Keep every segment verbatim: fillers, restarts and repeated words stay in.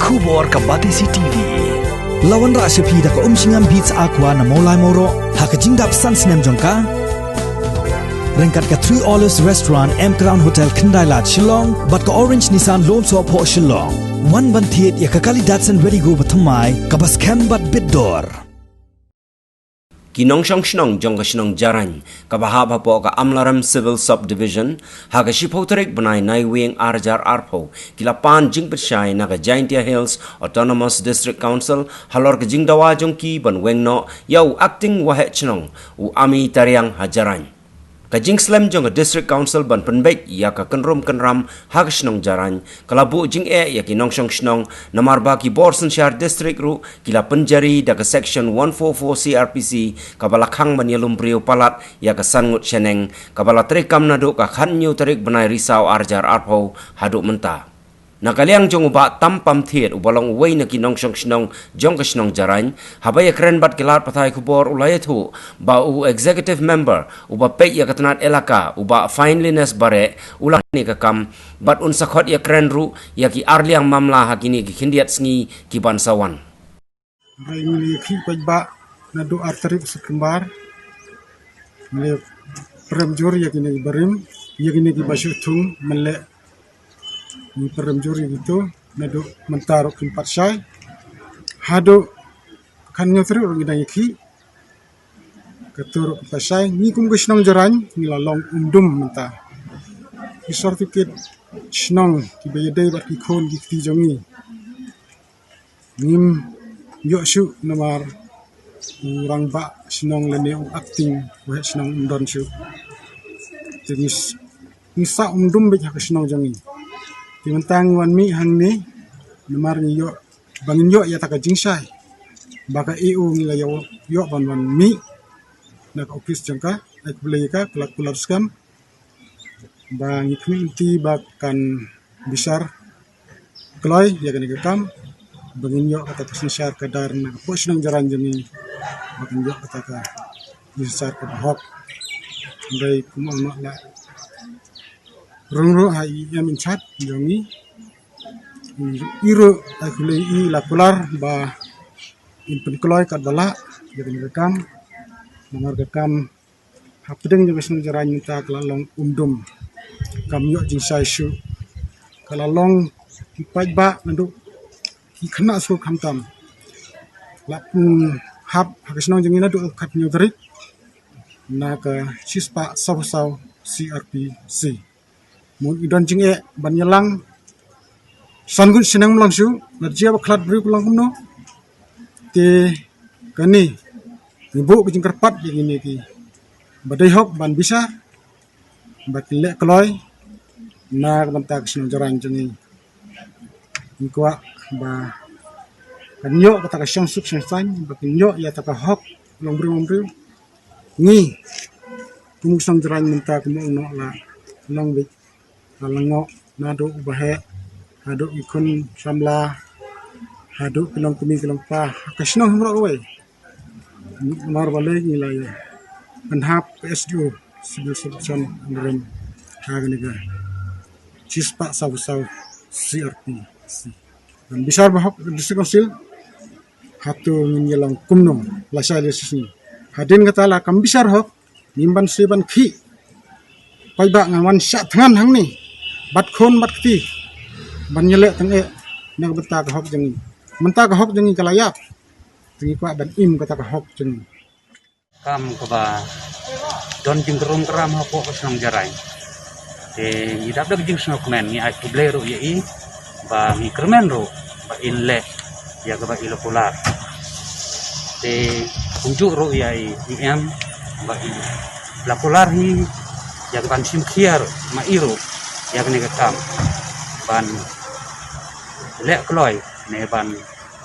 Khubor ka Batesi T V. La wanrah sha phi da ka Umshngam Beats Aqua na Mawlai Mawroh ha ka jingdap san snem jong ka. Ryngkat ka Three Olives Restaurant, M Crown Hotel, Khyndai Lad, Shillong, bad ka Orange Nissan Lone Soh Phoh, Shillong. Wan ban thied ïa ka kali Datsun Redi-GO bathymmai kaba skhem bad bit dor. Ki nongshong shnong jong ka shnong Jarain kaba hap hapoh ka Amlarem Civil Subdivision, ha ka shiphew tarik bnai Naiwieng ar hajar arphew, ki la pan jingpynshai na ka Jaintia Hills Autonomous District Council halor ka jingdawa jong ki ban weng noh ïa u Acting Waheh Shnong, u Ami Tariang, ha Jarain. Ka jingslem jong ka District Council ban pynbeit ïa ka kynrum kynram ha ka shnong Jarain ka la buh jingeh ïa ki nongshong shnong, namar ba ki bor synshar district ruh ki la pynjari da ka Section one four four C R P C, kaba la khang ban ïalum briew palat ïa ka san ngut shaneng, kaba la treikam naduh ka khathynñiew tarik bnai Risaw ar hajar arphew haduh mynta. Na ka liang jong u Bah Tampam Thied, uba long uwei na ki nongshong shnong jong ka shnong Jarain, haba ïakren bad ki lad pathai khubor, u la ïathuh ba u Executive Member uba peit ïa ka tnat elaka, u Bah Finelyness Bareh, u la ne ka kam, bad un sa khot ïakren ruh ïa ki arliang mamla ha kine ki khyndiat sngi ki ban sa wan. Hynrei ngi la ïakhih paidbah naduh ar tarik September. Ngi la pyrem jur ïa kine ki barim, ïa kine ki ba shu thung mynleh. Ngi pyrem jur ïa kito naduh mynta ruh kim pat shai. Haduh khathynñiew tarik ruh ngi dang ïakhih. Kato ruh kim pat shai. Ngi kum ka shnong Jarain ngi la long umdum mynta. Ki certificate shnong kiba ïadei bad ki khun ki kti jong ngi ngim ïoh shuh namar u rangbah shnong lane u Acting Waheh Shnong um don shuh. Te ngi s-, ngi sah umdum beit ha ka shnong jong ngi. Te mynta ngi wan mih hangne namar ngi ïoh, ba ngin ïoh ïa kata ka jingshai ba ka E O ngi la ïoh, ïoh ban wan mih na ka ophis jong ka. Ai khublei ïa ka, ka la kular skhem. Ba ngi khmih lynti ba kan bishar kloi ïa kane ka kam, ba ngin ïoh kata ka synshar ka dar na ka pdeng shnong Jarain jong ngi, ba kan ïoh kata ka synshar kaba hok. Hynrei kumno, la rung ruh ha i em in chat jong ngi, i ruh ai khublei, i la kular ba in pynkloi katba lah ïa kane ka kam. Namar ka kam hapdeng jong ka shnong Jarain mynta ka la long umdum. Kam ïoh jingshai shuh. Ka la long ki paidbah naduh ki khynnah skul khamtam. La, mm, hap ha ka shnong jong ngi naduh khathynñiew tarik na ka shispah sawphew saw C R P C. Mut i don jingeh ban ïalang san ngut shaneng, ym long shuh, la jia ba khlad briew ka long kumno. Te kane ngi buh ka jingkyrpad ïa kine kiba dei hok ban bishar, ba kin leh kloi na ka bynta ka shnong Jarain jong ngi. Ngi kwah ba kan ïoh kata ka shongsuk shongsaiñ, ba kin ïoh ïa kata ka hok long briew long briew. Ngi kum ka shnong Jarain mynta kumno la long beit, la lyngngoh naduh u baheh haduh ki khun samla haduh ki long kmie ki long kpa ha ka shnong hi baroh kawei. Namar balei ngi la ïa pynhap ka S D O Civil Subdivision Amlarem ha kane ka shispah sawphew saw C R P C. Ban bishar ba hok District Council, hato ngin ïa long kumno lashai lashisngi. Hadien kata la kam bishar hok, ngim ban shu ban khih. Paidbah, ngan wan shah thngan hangne bad khun bad kti ban ïaleh tang eh na ka bynta ka hok jong ngi. Mynta ka hok jong ngi ka la ïap. Te ngi kwah ban im kata ka hok jong ngi. Kam kaba don jingkrum kram hapoh ka shnong Jarain. Te ngi dap da ka jingsngewkmen, ngi ai khublei ruh ïa i ba ngi kyrmen ruh ba in leh ïa kaba i la kular. Te kumjuh ruh ïa i E M ba i la kular hi ïa ka ban shim khia ruh ma i ruh ïa kane ka kam ban leh kloi ne ban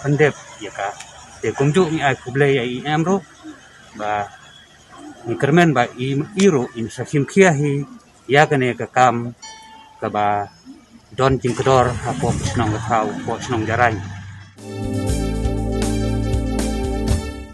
pyndep ïa ka. Te kumjuh ngi ai khublei ïa i E M ruh ba ngi kyrmen ba i, i ruh in sa shim khia hi ïa kane ka kam kaba don jingkdor hapoh shnong ka thaw, hapoh shnong Jarain.